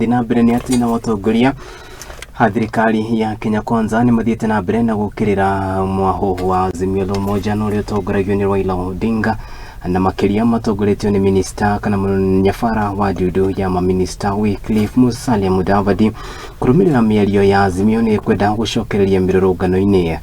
Kĩrathiĩ na mbere nĩ atĩ na watongoria a thirikari ya Kenya Kwanza nĩ mathiĩte na mbere na gũkĩrĩra mwahũ wa Azimio la Umoja na ũrĩa ũtongoragio nĩ Raila Odinga, na makĩria matongoretio nĩ minista kana nyabara wa ndundu ya maminista Wycliffe Musalia Mudavadi, kũrũmĩrĩra mĩario ya Azimio nĩ kwenda gũcokereria mĩrũrũngano-inĩ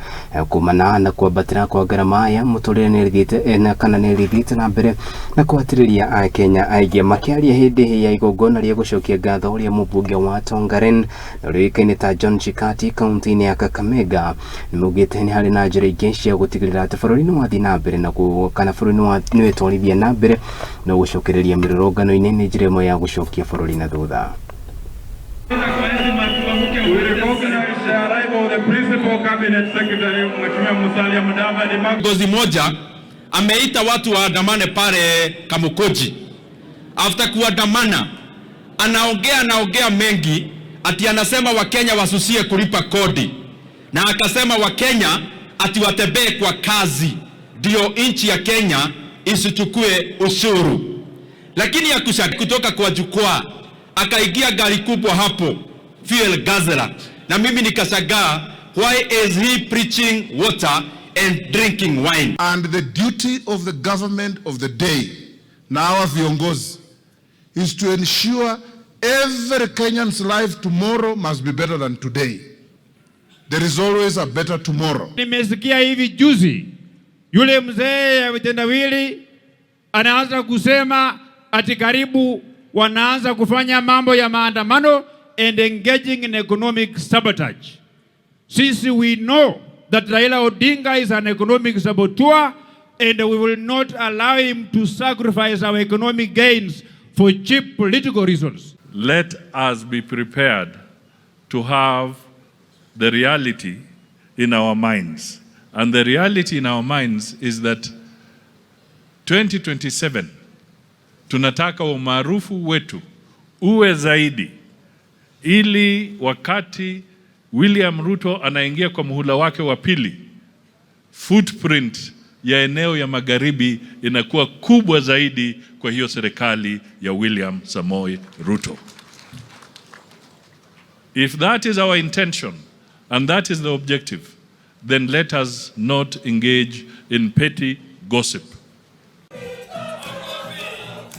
kumana na kwambatĩra kwa ngarama ya mũtũrĩre nĩ ĩthiĩte na kana nĩ ĩthiĩte na mbere na kũhatĩrĩria Akenya aingĩ. Makĩaria hĩndĩ ya igongona rĩa gũcokia ngatho ũrĩa mũmbunge wa Tongaren na ũrĩa ũĩkaine ta John Chikati kaunti-inĩ ya Kakamega, nĩmaugĩte nĩ harĩ na njĩra ingĩ cia gũtigĩrĩra atĩ bũrũri nĩ wathiĩ na mbere na kana bũrũri nĩ wetwarithia na mbere, no gũcokereria mĩrũrũngano-inĩ nĩ njĩra ĩmwe ya gũcokia bũrũri na thutha. We recognize the arrival of the Principal Cabinet Secretary, Mheshimiwa Musalia Mudavadi. Kiongozi moja ameita watu waandamane pale Kamukunji. After kuandamana, anaongea mengi, ati anasema Wakenya wasusie kulipa kodi, na akasema Wakenya ati watembee kwa kazi ndio nchi ya Kenya isichukue ushuru. Lakini akusha kutoka kwa jukwaa akaingia gari kubwa hapo fuel guzzler, na mimi nikashangaa, why is he preaching water and drinking wine? And the duty of the government of the day na our viongozi is to ensure every Kenyan's life tomorrow must be better than today. There is always a better tomorrow. Nimesikia hivi juzi yule mzee ya vitendawili anaanza kusema ati karibu wanaanza kufanya mambo ya maandamano and engaging in economic sabotage. Sisi, we know that Raila Odinga is an economic saboteur and we will not allow him to sacrifice our economic gains for cheap political reasons. Let us be prepared to have the reality in our minds. And the reality in our minds is that 2027 tunataka umaarufu wetu uwe zaidi, ili wakati William Ruto anaingia kwa muhula wake wa pili, footprint ya eneo ya magharibi inakuwa kubwa zaidi kwa hiyo serikali ya William Samoei Ruto. If that is our intention and that is the objective, then let us not engage in petty gossip.